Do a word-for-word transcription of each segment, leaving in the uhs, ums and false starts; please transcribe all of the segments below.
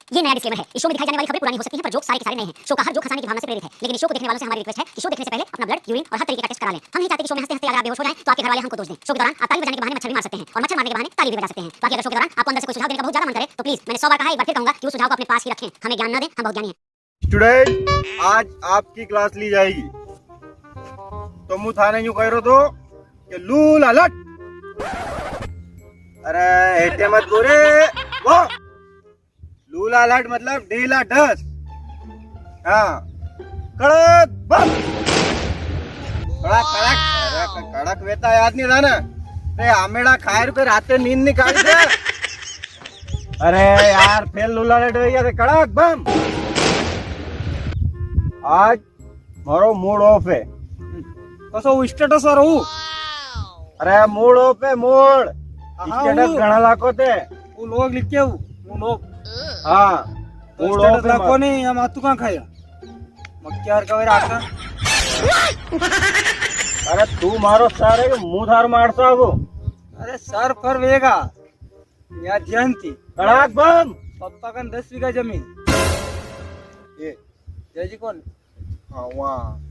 ये नया डिस्क्लेमर है। इस शो में दिखाई जाने वाली खबरें पुरानी हो सकती हैं, पर जोक्स सारे के सारे नए हैं। शो का हर जोक हंसाने की भावना से प्रेरित है, लेकिन इस शो को देखने वालों से हमारी रिक्वेस्ट है कि शो देखने से पहले अपना ब्लड, यूरिन और हर तरीके का टेस्ट करा लें। हम नहीं चाहते कि शो में हंसते हंसते अगर आप बेहोश हो जाएं, तो आपके घर वाले हमको दोष दें। शो के दौरान आप ताली बजाने के बहाने मच्छर भी मार सकते हैं और मच्छर मारने के बहाने ताली भी बजा सकते हैं। बाकी अगर शो के दौरान आपको अंदर से कोई सुझाव देने का बहुत ज्यादा मन करे, तो प्लीज, मैंने सौ बार कहा है, एक बार फिर कहूंगा कि उस सुझाव को अपने पास ही रखें, हमें ज्ञान न दें, हम बहुत ज्ञानी हैं। स्टूडेंट, आज आपकी क्लास ली जाएगी। तो मूं थाने यूं कह रहो तो कि लूला लट। अरे हेटे मत बोले, वो लूला लट मतलब डीला डस। हाँ, कड़क बम। कड़क, कड़क, अरे क-, कड़क वेता याद नी था ना। ते आमेड़ा खायर पे राते नींद निकाल दे। अरे यार, फेल लूला लट हो गया, ते कड़क बम। आज मारो मूड ऑफ है। कसो स्टेटस वारो हूँ? अरे मूड ऑफ है, मूड। हाँ, स्टेटस हूँ। घणा लाखो थे। वो लोग लिख के हूँ, वो लोग। हाँ, तो मूड स्टेटस ऑफ है लाखो मारो। नहीं, हम आतू कहाँ खाया? मक्यार का वेरा आका। अरे तू मारो सर है कि मूं थार मार सा वो? अरे सर पर वेगा। यार जयंती। कड़ाक बम। पप्पा का दस बीघा जमीन। ये। जय जी कौन? हाँ, वहाँ।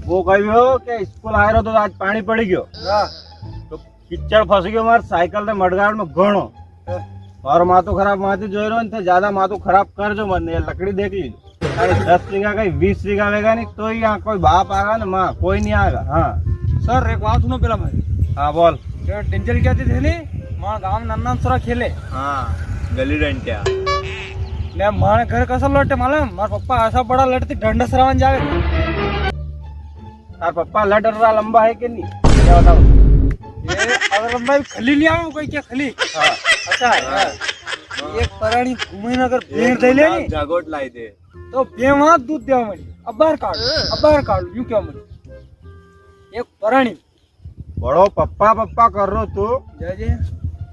वो कहियो कि स्कूल आए रहो तो आज पानी पड़ी गयो। हाँ। तो कीचड़ फंस गयो मार साइकिल ने मडगाड़ में घणो। हाँ। और माथो खराब माथी जोई रहो, इनसे ज्यादा माथो खराब कर जो मत, ये लकड़ी देख ली। अरे दस बीघा का ही, बीस बीघा वेगा नी, तो ही यहाँ कोई बाप आगा ना माँ, कोई नी आगा। हाँ। सर, एक बात सुनो पेला मारी। हाँ, बोल। ये डेंजर क्या थी थे नी? मां गांव नन्ना सरा खेले। हाँ, गली डंडिया। ने मां घर कसा लटे मालूम? मार पप्पा ऐसा बड़ा लटती डंडा सरावन जावे। तार पप्पा लट रहा लंबा है कि नी? क्या बताओ? ये अगर लंबा भी खली लिया, वो कोई क्या खली? हाँ। अच्छा है। हाँ। एक पराणी घूमे ना अगर एक भेड़ दे ले नी, जागोट लाई दे। तो बेवा दूध देवा मड़ी, अबार काट, अबार काट, यूं क्या मड़ी? एक पराणी। बड़ो पप्पा पप्पा कर रो तू। जय जी।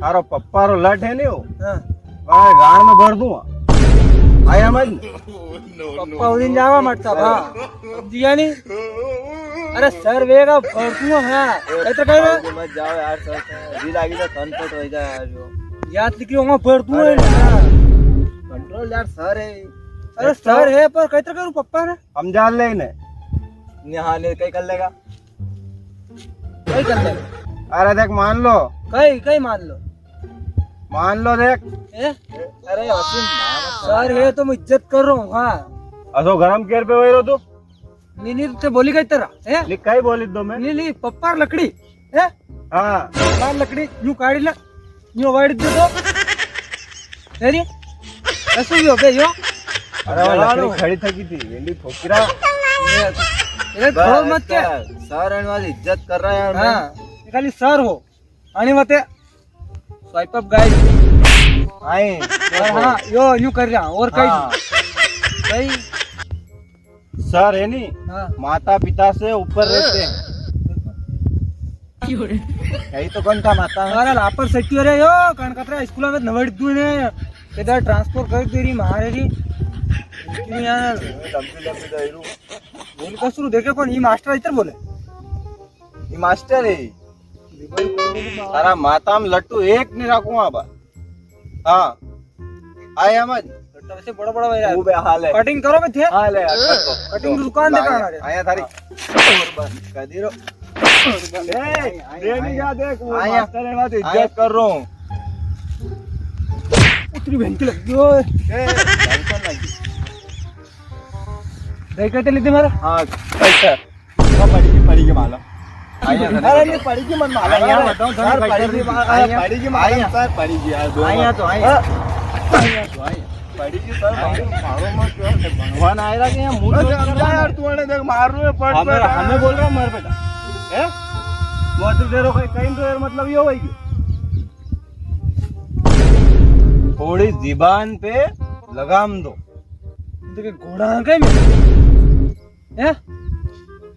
तारो पप्पा रो लट है नी हो? हाँ। अरे गाड़ में भर दूंगा। आया मत। पप्पा उदिन जावा मटता भा। दिया नी। अरे सर वेगा भर दूंगा, हाँ। ए, इधर कह रहा। मत जाओ यार सर, जी लागी तो कौन कट हो जाए यार जो। याद लिखी होगा भर दूंगा। अरे। कंट्रोल यार सर है। अरे सर है, पर कैसे करूँ पप्पा ने? हम जान ले इन्हें। निहाले कई कर लेगा। कई कर लेगा। अरे देख, मान लो। कई, कई मान लो। मान लो देख। ए? अरे वसीम, सर है तो मैं इज्जत कर रहा हूँ, हाँ। असो गरम केर पे वही रहो तू। नी, नी, ते बोली गई तरह, हैं? नी, कई बोली दो मैं? नी, नी, पप्पार लकड़ी, हैं? हाँ। पप्पार लकड़ी, यूं काढ़ी ला, यूं वाड़ी दे दो। तेरी? ऐसे ही हो बे, यो? अरे, वो लकड़ी खड़ी थकी थी, ये ली ठोकरा। ये, ये बस, खोल मत के। सर, इनवाल इज्जत कर रहा है यार, हाँ, मैं। ये खाली सर हो। आने मते। Swipe up, guys। आए। और हाँ, यो यूं कर रहा, और कई हाँ। नहीं। कई सर है नी, हाँ। माता पिता से ऊपर रहते हैं। यही तो कौन था माता में? अरे लापर सच्ची रे यो, कण कतरा स्कूल में नवड़ दू ने, इधर ट्रांसफर कर दे रही मारे री। क्यों यार? लंबी लंबी दहरू। बोल कसरू देखे कौन? ये मास्टर इधर बोले। ये मास्टर है। तारा माता में लट्टू एक नी राखूंगा बा। हाँ। आया मत। लट्टा वैसे बड़ा बड़ा भाई यार। वो बे हाल है। कटिंग करो बे थे। हाल है यार, कर दो। कटिंग दो। दुकान दे कहाँ है? आया थारी। कदी रो। ए, आया, ये नहीं आया। क्या देख, वो आया। मास्टर है, मैं तो आया। इज्जत कर रहा हूँ। उतरी बहन की लग गई ओए। ए, टेंशन लगी। देख के चली थी मारा। हाँ, कैसा? वो पड़ी की, पड़ी की मालूम। आइए, अरे, नहीं, पड़ी की मन मालूम। आइए, अरे, बताओ, सर, सर, पड़ी की मालूम, आइए। पड़ी की मालूम, आइए। सर, पड़ी की यार, दो आइए बार। तो आइए। हाँ। आइए तो आइए। पड़ी की सर, आइए। मारो, मारो मत, जो है, भगवान आए रहा कि यहाँ मुंह अरे, तो अरे, यार, तू आने देख, मार रहे, पड़, हमें, पड़। हमें बोल रहा है, मर बेटा। हैं? वो तो दे रहा, कहीं, कहीं तो यार, मतलब, ये होगी। थोड़ी जीबान पे लगाम दो। तो के घोड़ा है कहीं में? हैं?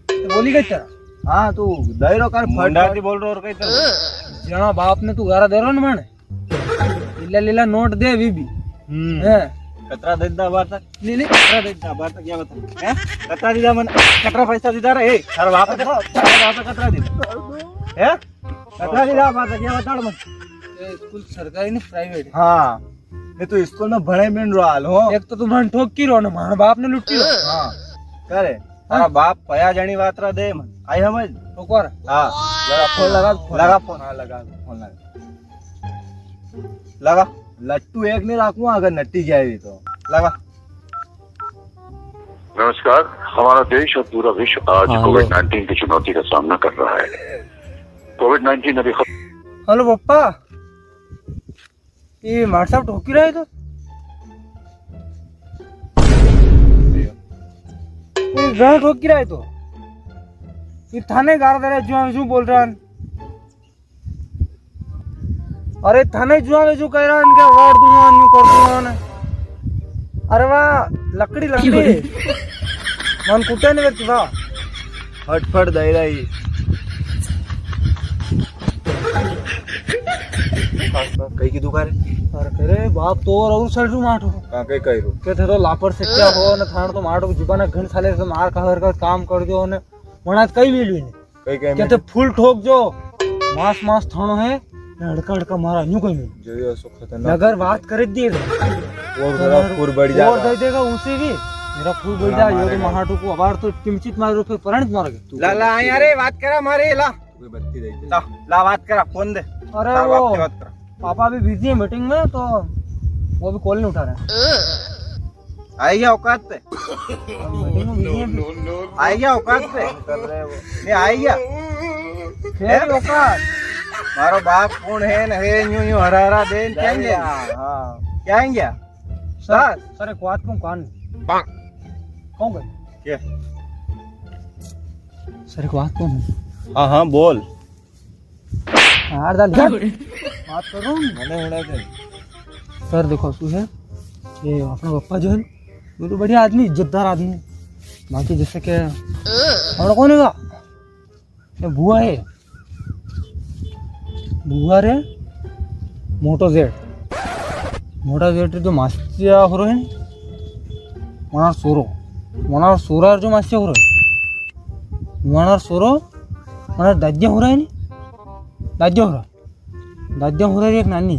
तो बोली गई तेरा? हाँ, तू दायरो कर, फट मुंडा फट। ती बोल रहा और कहीं तेरा। जहाँ बाप ने तू गारा दे रहा ना माने, लीला लीला नोट दे अभी भी। हम्म। हैं? कतरा दे दा बार तक? नहीं, नहीं। कतरा दे दा बार तक, क्या बता? हैं? कतरा दीदा मन, कतरा पैसा दीदा रे? ए, थारा बाप ने, थारा बाप ने कतरा दीदा? हैं? कतरा दीदा बार तक, क्या बता मन? ये स्कूल सरकारी नहीं, प्राइवेट है? हाँ। मैं तो स्कूल में भणे मिल रहा हाल हो। एक तो तू मन ठोकी रो ना, म्हारा बाप ने लुट्टी रो। हाँ। करे। हाँ। तारा बाप पया जणी बात रा दे मन। आई समझ? ठोकर। हाँ। लगा फोन, लगा फोन। लगा फोन। हाँ, लगा फोन, लगा। लगा। लट्टू एक नी राखूं, अगर नट्टी गया भी तो। लगा। नमस्कार। हमारा देश और पूरा विश्व आज हेलो। कोविड नाइनटीन की चुनौती का सामना कर रहा है। कोविड नाइनटीन अभी खत्म हेलो पप्पा, ये मार साहब ठोकी रहा है तो, ये गाना ठोकी रहा है तो, ये थाने गार दे रहा है, जो हम जो बोल रहा है। अरे थाने जुआ में जो कह रहा इनके वार दूंगा, न्यू कर दूंगा ने। अरे वाह, लकड़ी, लकड़ी। मन कुटे नहीं करती वाह। फटफट दे रही। कई की दुकान है? अरे तेरे बाप तो और, और सड़ रू माठो। कहाँ कई कह रू? के थे तो लापर से क्या हो ने, थान तो माठो जुबाना घण साले से मार का हर का काम कर दियो ने। मना कई मिलू नहीं। कई कई कहते में फुल ठोक जो, मास मास थानो है, ने हड़का हड़का मारा, न्यू कई में। जो ये सो खतरनाक अगर बात करे दिए तो। और जरा फुर बढ़ जाएगा। और दे देगा उसे भी, मेरा फुर बढ़ जाएगा, यो तो मारा। महाटू को अबार तो टिमचित मारो, फिर परणित मारोगे। ला, ला, आया रे, बात करा मारे, ला। तू कोई बत्ती दे दे। ला, ला, बात करा, फोन दे। अरे तार वो बाप की बात करा। पापा भी बिजी है मीटिंग में, तो वो भी कॉल नहीं उठा रहे हैं। आई गया औकात पे। मीटिंग में बिजी है। आई गया औकात पे। कर रहे वो। नहीं, आई गया। फेर औकात। मारो बाप कौन है न है, न्यू न्यू हरा हरा दे, क्या क्या? हाँ। क्या क्या? सर, सर, एक बात कहूँ कान। कौन गए? क्या? सर, एक बात कहूँ। हाँ, हाँ, बोल। यार, दाल, बात करूँ? मने होना चाहिए। सर, देखो, सु है, ये अपना पप्पा जो है, वो तो बढ़िया आदमी, इज्जतदार आदमी। बाकी जैसे कि, और कौन है? ये बुआ है, बुआ रे, मोटो जेठ, मोटा जेठ रे जो मास्या हो रहे हैं, वनार सोरो, वनार सोरा जो मास्या हो रहे, वनार सोरो, वनार दाद्या हो रहे हैं, दाद्या हो रहा, दाद्या हो रहा है एक नानी,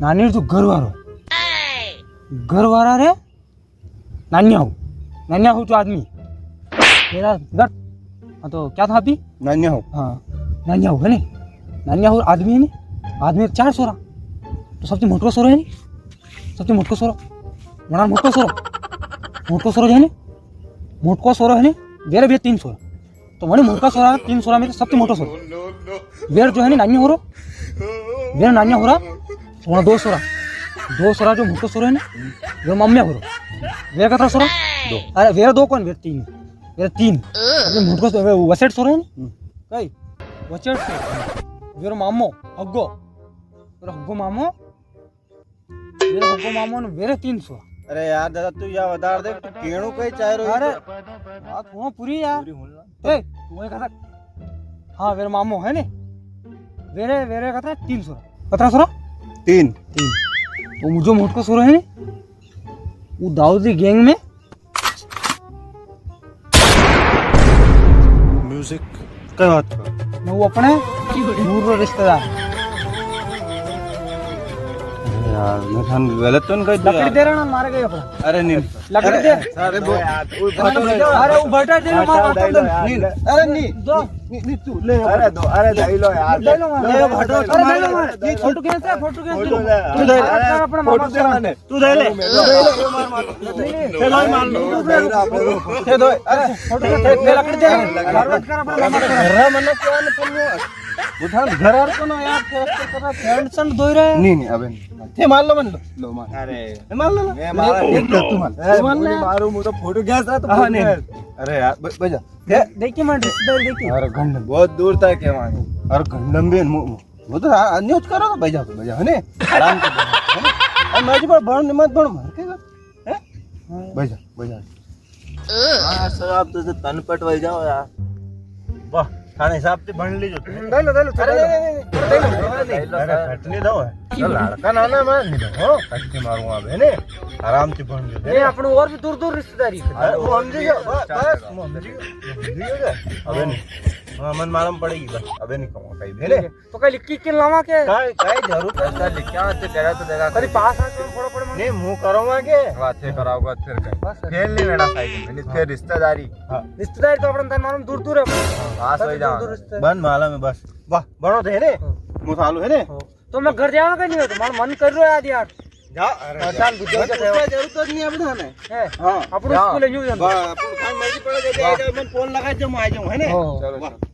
नानी रे जो घर वारो, घर वारा रे, नान्या हो, नान्या हो जो आदमी। मेरा गट। हाँ, तो क्या था अभी? नान्या हो। हाँ, नान्या हो है नी? नान्या हो आदमी है नी? आदमी चार सोरा। तो सबसे मोटको सोरो है नी? सबसे मोटको सोरो। बड़ा मोटको सोरो। मोटको सोरो है नी? मोटको सोरो है नी? वेरे भी तीन सोरा। तो वणी मोटका सोरा, तीन सोरा में तो सबसे मोटो सोरो। वेर जो है नी नान्या हो रो। वेर नान्या हो रा। वहाँ दो सोरा। दो सोरा जो मोटो सोरो है नी, वेर माम्या हो रो। वेर कतरा सोरा? दो। अरे वेर दो कौन, वेर तीन। वेर तीन। अरे मोटको सोरो, वेर वसेट सोरो है नी? हम्म। कई? वसेट सोरो। वेर मामो, हग्गो। वेर हग्गो मामो। वेरे हगो मामो ने वेरे तीन सौ। अरे यार दादा, तू या बता दे, तू केणु कई चाह रही अरे, है? बात हुआ पूरी यार। पूरी हुन ला। ए, तू वही कथा। हाँ, वेरे मामो है ने। वेरे, वेरे कथा तीन सौ। कतरा सौ? तीन। तीन। वो मुझे मोटको सो है ने। वो दाऊदी गैंग में म्यूजिक। कई बात कर? मैं वो अपने दूर रो रिश्तेदार। अरे यार, मैं थाने गलत तो नहीं कह दिया? लकड़ी दे रहा ना, मारे गए अपना। अरे नहीं। लकड़ी दे। अरे दो यार, तू बटो ले। अरे वो बटा दे लो, मार बटो दे। नहीं, अरे नहीं। दो। नहीं, नहीं, तू ले। अरे दो, अरे दे लो यार। दे लो मार। ले, बटो अरे दे लो मार। नहीं, फोटो खींच, फोटो खींच। फोटो ले। तू दे। अरे अपना फोटो मामा दे। तू दे ले। अरे, तू दे ले। मार, मार। नहीं, नहीं। चलो, मार लो। दे दो। अरे, फोटो दे, दे, लकड़ी दे। मार, मार, कर अपना मामा। अरे, मन्ने क्या नहीं सुनना? उठा, घर आर को ना यार, टेंशन दो ही रहे। नहीं, नहीं, अबे नहीं। थे मार लो, मन लो। लो, मार। अरे। ए, मार लो, लो। मैं मारा, नहीं, नहीं, तू मार। ए, तू मार ले। मारू, मुझे फोटो गैस रहा, तो हाँ, फोटो नहीं। गैस। अरे यार, ब-, बजा। दे-, देखिए, मैं रिश्तेदार देखिए। अरे, घंड बहुत दूर तक है वहाँ। अरे, घंडम भी मु-, मु-, वो तो आ-, न्यूज करो तो बजा, तो बजा, है ने? आराम से बजा, है ने? अरे, मैं जी पर बड़ निमत बड़ मार के हैं? हाँ। बजा, बजा। हाँ, सर, आप तो तन पटवाई जाओ यार। वाह, थाने हिसाब से बन लीजो। दे लो, दे लो, अरे, दे लो। नहीं, नहीं, नहीं, दे लो, दे लो, अरे, सर। कट नहीं दो। तो लड़का ना, ना, मैं नहीं दो, हो, कट नहीं मारूंगा अब, है ने? आराम से बन लीजो, है ने? अपने और भी दूर दूर रिश्तेदारी है। अरे, वो हम जी, बस, बस, वो हम जी, हम जी हो गए। अब है ने? हाँ, मन मालूम पड़ेगी बस, अबे नी कहूँगा कहीं भी, है ने? तो कहीं लिख के लावा के? कहीं, कहीं जरूरत है। ऐसा लिख क्या, तो करा तो देगा। कभी पास आ तो थोड़ा पड़े मन। नहीं, मुँह करूँगा के? बात है, कराओगा फिर कहीं। बस। फेल नहीं रहना साइड में, नहीं, फिर रिश्तेदारी। हाँ। रिश्तेदारी तो अपना तन मालूम दूर दूर है। पास हो ही दूर जाओ। दूर रिश्ते। बन माला में बस। वाह, बनो थे ने? हाँ। मुसालो है ने? हाँ। तो मैं घर जावा का नहीं हो, तुम्हारा मन कर रहा है यार। जा, अरे हाँ, जा। चाल, बुझाओ बस क्या उसका है? जरूरत तो नहीं है अभी थाने। है? हाँ। अपन जा। स्कूल है, यूं जाना। बा-, अपन खान मर्जी पड़े, जैसे वाह। आ जाओ, मैं फोन लगा, जब मैं आ जाऊँ, है ने? हाँ। चलो, वाह। चलो।